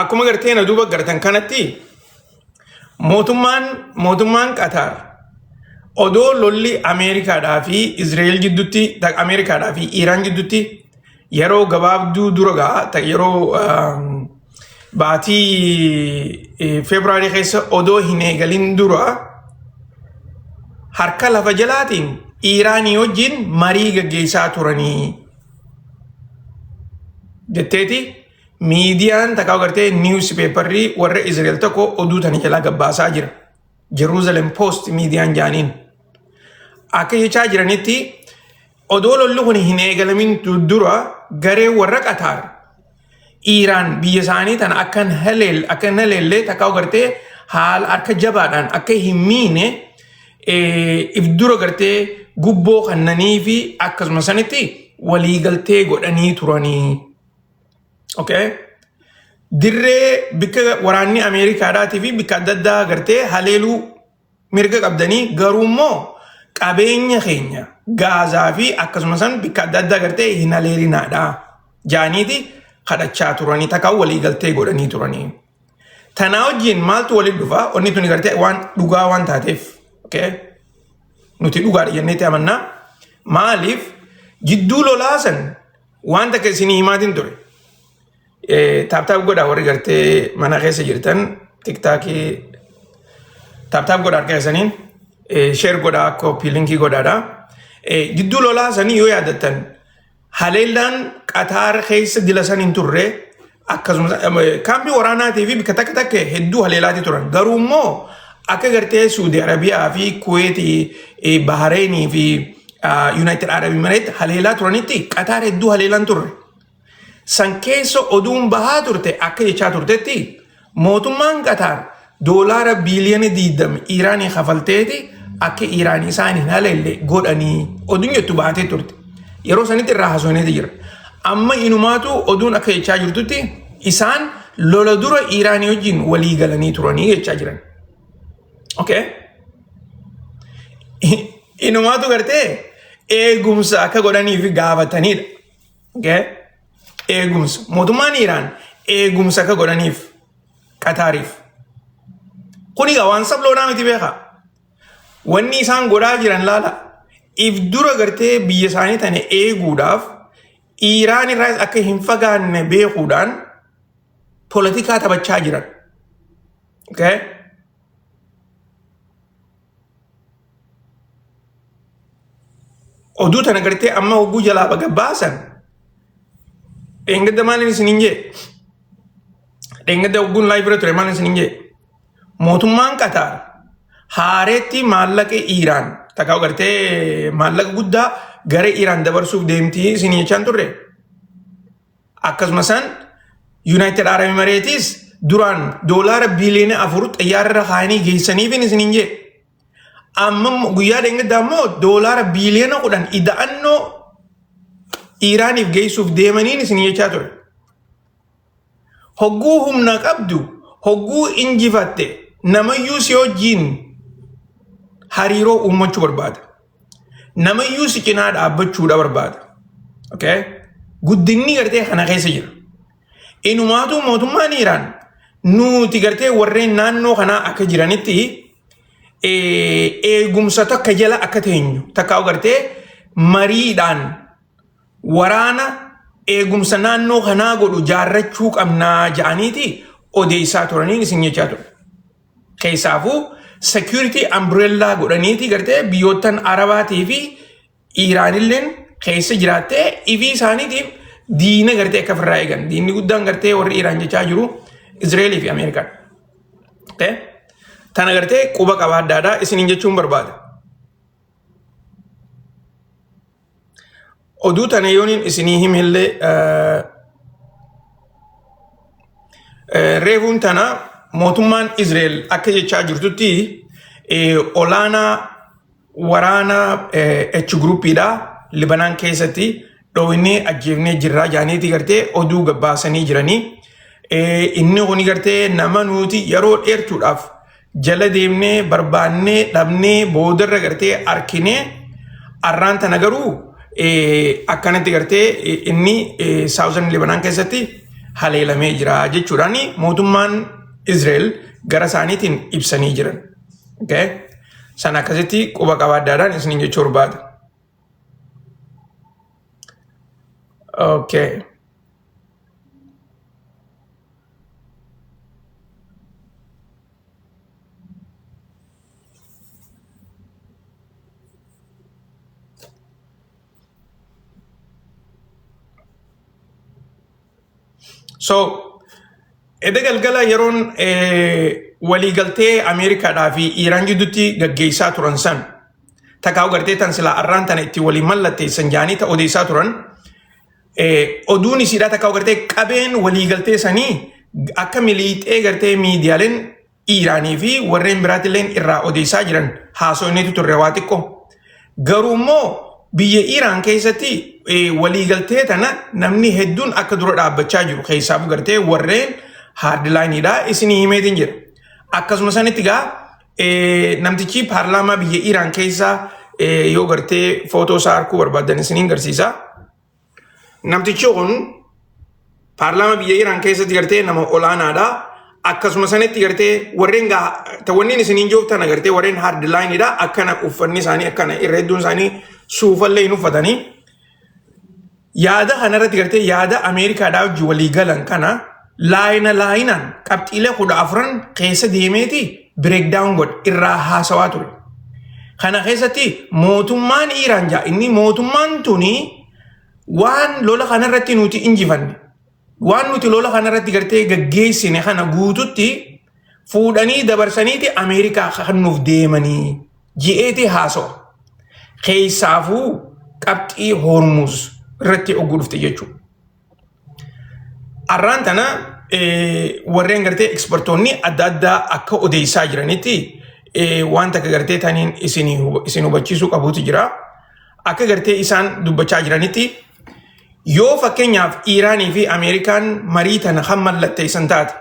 Akkuma gartee na duuba gartan kanatti mootummaan Qataar odoo lolli Ameerikaadhaa fi Izraa'el gidduutti, Ameerikaadhaa fi Iiraan gidduutti yeroo gabaabduu dura ga'a, yeroo baatii Febraarii keessa odoo hin eegalin dura harka lafa jalaatiin Iiraanii wajjin marii gaggeessaa turanii jetteeti miidiyaan takkaa gartee niwus peeparrii warra Izraa'el tokko oduu tana jalaa gabbaasaa jira. Jerusalem Post miidiyaan jaaniin. Akka jechaa jiranitti odoo lolli kun hin eegalamin dura garee warra Qataar Iiraan biyya isaanii tana akka hin haleellee takkaa gartee haala harka jabaadhaan akka hin miine if dura gartee gubboo kannanii fi akkasuma sanitti waliigaltee godhanii turanii. Okay? Dirree bikka waraanni Ameerikaadhaatii fi bikka adda addaa gartee haleeluu mirga qabdanii, garuu immoo qabeenya keenya Gaazaa fi akkasuma san bikka adda addaa gartee hin haleelinaadha jaaniiti kadhachaa turanii takka waliigaltee godhanii turanii. Tanaa wajjin maaltu walitti dhufa? Onni tuni gartee waan dhugaa waan taateef. Okay? Nuti dhugaadha jenneetti amannaa. Maaliif jidduu lolaa san waan takka isinii himaatiin ture. Tap tap godhaa, warri gartee mana keessa jirtan TikTokii tap tap godhaa, harka keessaniin share godhaa, copy linkii godhaadha. Jidduu lolaa sanii yoo yaadattan haleellaan Qataar keessa dila san hin turre, akkasumas kaampii waraanaatii fi bakka takka takka hedduu haleelaatii turan. Garuu immoo akka gartee Suudi Arabiyaa fi Kuweetii, Bahareenii fi United Arab Emirates haleelaa turanitti Qataar hedduu haleelaan turre. San keessa oduun bahaa turte akka jechaa turtetti mootummaan Qataar doolaara biiliyoona 20 Iiraanii kafalteeti akka Iiraan isaan hin haleelle godhanii oduun jettu baatee turte. Yeroo sanitti irraa haasofneeti jira. Amma inumaatu oduun akka jechaa jirtutti isaan lola dura Iiraanii wajjin walii galanii turanii jechaa jiran. Okay? Inumaatu gartee eegumsa akka godhaniif gaafatanidha. Okay? Eegumsa. Mootummaan Iiraan eegumsa akka godhaniif Qataariif. Kun egaa waan sabloonaa miti, beekaa. Wanni isaan godhaa jiran laala. If dura gartee biyya isaanii tana eeguudhaaf, Iiraan irraas akka hin fagaanne beekuudhaan poolitikaa taphachaa jiran. Okay? Oduu tana gartee amma hogguu jalaa baga baasan, dheengadda maaliin isiniin jee? Dheengadda hogguun live bira ture maaliin isiniin jee? Mootummaan Qataar haareetti maallaqa Iiraan takka gartee maallaqa guddaa gara Iiraan dabarsuuf deemtii isin jechaan turre. Akkasuma san United Arab Emirates duraan doolaara biiliyoona 4 xayyaara irra kaayanii geessaniifin isiniin jee. Amma guyyaa dheengaddaa immoo doolaara biiliyoona 10 ida'annoo Iiraaniif geessuuf deemaniin isin jechaa ture. Hogguu humna qabdu, hogguu injifatte, namayyuu si wajjiin hariiroo uummachuu barbaada. Namayyuu si cinaa dhaabbachuudha barbaada. Okay? Guddinni gartee kana keessa jira. Inumaatu mootummaan Iiraan nuti gartee warreen naannoo kanaa akka jiranitti eegumsa takka jala akka teenyu, takka gartee mariidhaan waraana eegumsa naannoo kanaa godhu jaarrachuu qabnaa ja'aniiti odeessaa turaniin isin jechaa ture. Keessaafuu security umbrella godhaniiti gartee biyyoottan Arabaatii fi Iiraanilleen keessa jiraattee ifii isaaniitiif diina gartee akka ofirraa eegan. Diinni guddaan gartee warri Iiraan jechaa jiru Izraelii fi Ameerikaan. Okay? Tana gartee quba qabaaddaadha isiniin jechuun barbaada. Oduu tana yooniin isinii himillee, reefuun tana mootummaan Izrael akka jechaa jirtutti olaanaa waraana H groupiidha Libanaan keessatti dhooynee ajjeefnee jirraa jaaniiti gartee oduu gabbaasanii jiranii. Inni kuni gartee nama nuti yeroo dheertuudhaaf jala deemnee barbaannee dhabnee boodarra gartee arkinee, arraan tana garuu akkanatti gartee inni Southern Libanaan keessatti haleelamee jira jechuudhaan mootummaan Israel gara isaaniitiin ibsanii jiran. Okay? Sana akkasitti quba qabaaddaadhaan isiniin jechuu barbaada. Okay. So, edda galgala yeroon waliigaltee Ameerikaadhaa fi Iiraan gidduutti gaggeessaa turan san takkaa gartee tan silaa arraan tana itti walii mallatteessan jaanii ta odeessaa turan oduun isiidhaa takkaa gartee qabeen waliigaltee sanii akka miliixee gartee miidiyaaleen Iiraanii fi warreen biraatilleen irraa odeessaa jiran haasofneetu turre waa xiqqoo. Garuu immoo biyya Iiraan keessatti waliigaltee tana namni hedduun akka dura dhaabbachaa jiru keessaafuu gartee warreen haardlaayiniidha isinii himeetiin jira. Akkasuma sanitti gaa namtichi paarlaamaa biyya Iiraan keessa yoo gartee footoo isaa arguu barbaadan isiniin garsiisa. Namtichi kun paarlaamaa biyya Iraan keessatti gartee nama olaanaadha. Akkasuma sanitti gartee warreen wanniin isiniin jooftan gartee warreen hardlaayiniidha. Akkana uffanni isaanii akkana irra hedduun isaanii suufallee hin uffatanii. Yaada kanarratti gartee yaada Ameerikaadhaa wajjin walii galan kana laayina laayinaan qabxiilee 14 keessa deemeeti breakdown godhe irraa haasawaa ture. Kana keessatti mootummaan Iiraan jaa inni mootummaan tuni waan lola kanarratti nuti injifanne waan nuti lola kanarratti gartee gaggeessine kana guututti fuudhanii dabarsaniiti Ameerikaa kennuuf deemanii ji'eeti haasawa. Keessaafuu qabxii Hormuz irratti ogguu dhufte jechuudha. Arraan tana warreen gartee ekspertoonni adda addaa akka odeessaa jiranitti waan takka gartee taniin isin hubachiisuu qabuutu jira. Akka gartee isaan dubbachaa jiranitti yoo fakkeenyaaf Iiraanii fi Ameerikaan marii tana kan mallatteessan taate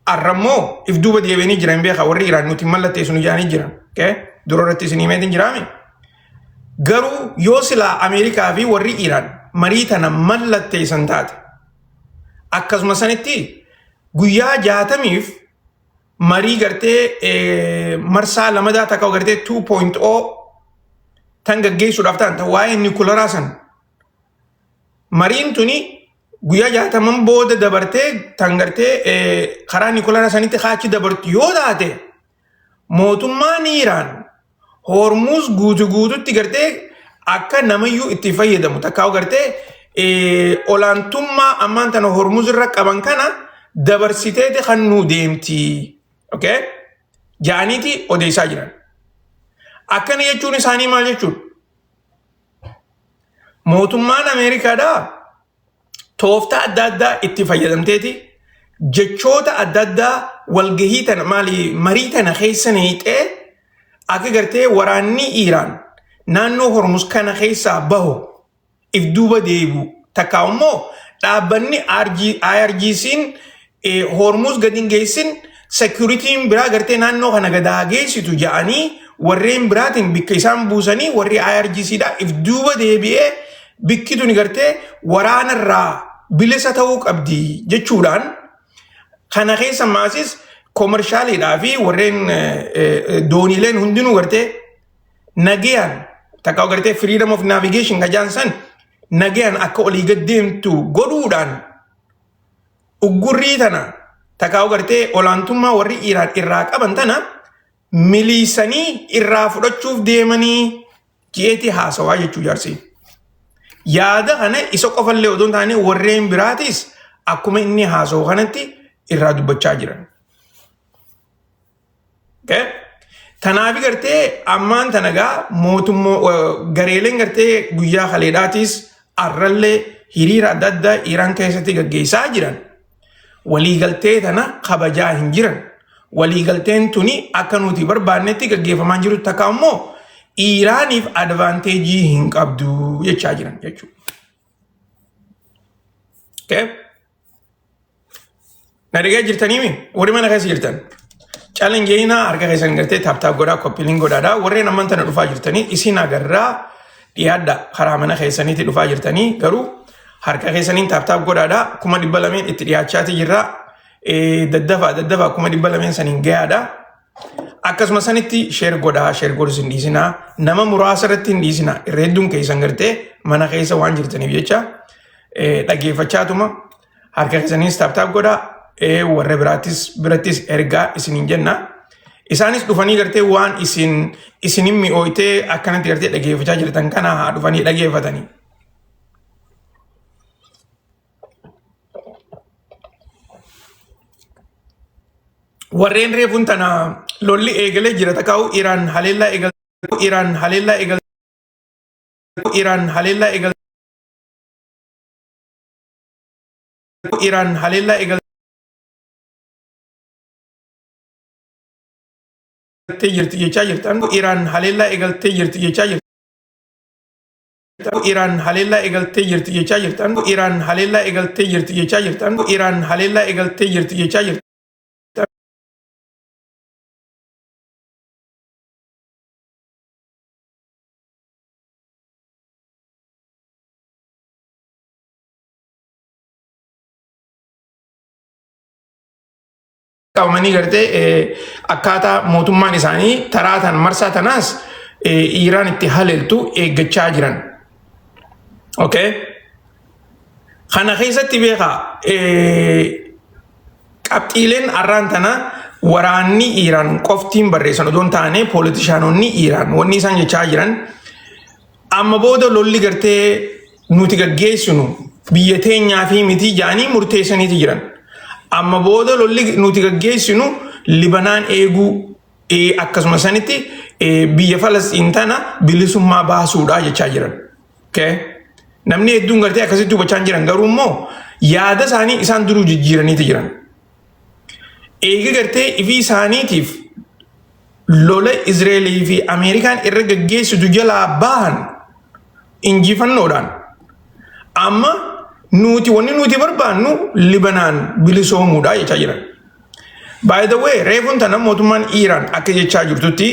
arrammoo if duuba deebi'anii jiran beeka warri Iraan nuti mallatteessu nu jedhanii jiran. Dura irratti isin himeetiin jiraame. Garuu yoo silaa Ameerikaa fi warri Iraan marii tana mallatteessan taate akkasuma sanitti guyyaa 60f marii gartee marsaa lamadaa takka gartee 2.0 tan gaggeessuudhaaf ta'an tan waa'ee niwukilaaraa san mariin tuni guyyaa 60n booda dabartee tan gartee karaa niwukilaaraa sanitti kaachi dabartu yoo taate mootummaan Iraan Hormuz guutu guututti gartee akka namayyuu itti fayyadamu takkaa gartee olaantummaa ammaan tana Hormuz irra qaban kana dabarsiteeti kan nuu deemti. Okay? Ja'aniiti odeessaa jiran. Akkana jechuun isaanii maal jechuudha? Mootummaan Ameerikaadhaa tooftaa adda addaa itti fayyadamteeti jechoota adda addaa walgahii tana maali marii tana keessa neeyxee akka gartee waraanni Iiraan naannoo Hormuz kana keessaa bahu if duuba deebi'u takkaa immoo dhaabbanni IRGC'n Hormuz gadi hin geessin security'n biraa gartee naannoo kana gad haa geessitu jedhanii warreen biraatiin bikka isaan buusanii warri IRGC dha if duuba deebi'ee bikki tuni gartee waraanarraa bilisa ta'uu qabdi jechuudhaan kana keessa maasis koomershaaliidhaa fi warreen dooniileen hundinuu gartee nagayaan takka gartee freedom of navigation kajaan san nagayaan akka olii gad deemtu godhuudhaan uggurrii tana takka gartee olaantummaa warri Iraan irraa qaban tana miliisanii irraa fudhachuuf deemanii ji'eetii haasawaa jechuu jaarsi. Yaada kana isa qofallee odoo hin taane warreen biraatis akkuma inni haasawu kanatti irraa dubbachaa jiran. Okay? Tanaaf gartee ammaan tana gaa mootummaa gareeleen gartee guyyaa kaleedhaatis arrallee hiriira adda addaa Iraan keessatti gaggeessaa jiran waliigaltee tana kabajaa hin jiran. Waliigalteen tuni akka nuti barbaannetti gaggeeffamaa jiru takka immoo Iraaniif advantage hin qabdu jechaa jiran jechuudha. Okay? Na dhagaa jirtaniimi warri mana keessa jirtan. Calan jeenaa harka keessan gartee tap tap godhaa copy link godhaadhaa warreen amman tana dhufaa jirtanii isin agarraa dhiyaadha karaa mana keessaniitti dhufaa jirtanii garuu Harka keessaniin tap tap godhaadha. 200,000 itti dhiyaachaati jirra. Daddafaa daddafaa 200,000 saniin gahaadha. Akkasuma sanitti share godhaa, share godhus hin dhiisinaa. Nama muraasa irratti hin dhiisinaa. Irra hedduun keessan gartee mana keessa waan jirtaniif jecha dhaggeeffachaatuma harka keessaniis tap tap godhaa. Warra birattis ergaa isiniin jenna. Isaanis dhufanii gartee waan isin isinin mi'ooytee akkanatti gartee dhaggeeffachaa jirtan kana haa dhufanii dhaggeeffatanii. Warreen reefuun tana lolli eegalee jira takkaa'u Iraan haleellaa eegal Iraan haleellaa eegal Iraan haleellaa eegal Iraan haleellaa eegaltee jirti jechaa jirtan. Iraan haleellaa eegaltee jirti jechaa jirtan. Iraan haleellaa eegaltee jirti jechaa jirtan. Iraan haleellaa eegaltee jirti jechaa jirtan. Iraan haleellaa eegaltee jirti jechaa jirtan. Qabamanii gartee akkaataa mootummaan isaanii taraa tan marsaa tanaas Iraan itti haleeltu eeggachaa jiran. Okay. Kana keessatti beekaa, qabxiileen arraan tana waraanni Iraan qoftiin barreessan odoo hin taane, pooletishaanonni Iraan wanni isaan jechaa jiran, amma booda lolli gartee nuti gaggeessinu biyya teenyaa fi miti jedhanii murteessaniiti jiran. Amma booda lolli nuti gaggeessinu Libanaan eeguu, akkasuma sanitti biyya Falasxiin tana bilisummaa baasuudha jechaa jiran. Okay? Namni hedduun gartee akkasitti hubachaa hin jiran, garuu immoo yaada isaanii isaan duruu jijjiiraniiti jiran. Eega gartee ifii isaaniitiif lola Izreelii fi Ameerikaan irra gaggeessitu jalaa bahan injifannoodhaan, amma nuti wanni nuti barbaannu Libanaan bilisoomuudha jechaa jiran. By the way, reefuun tana mootummaan Iiraan akka jechaa jirtutti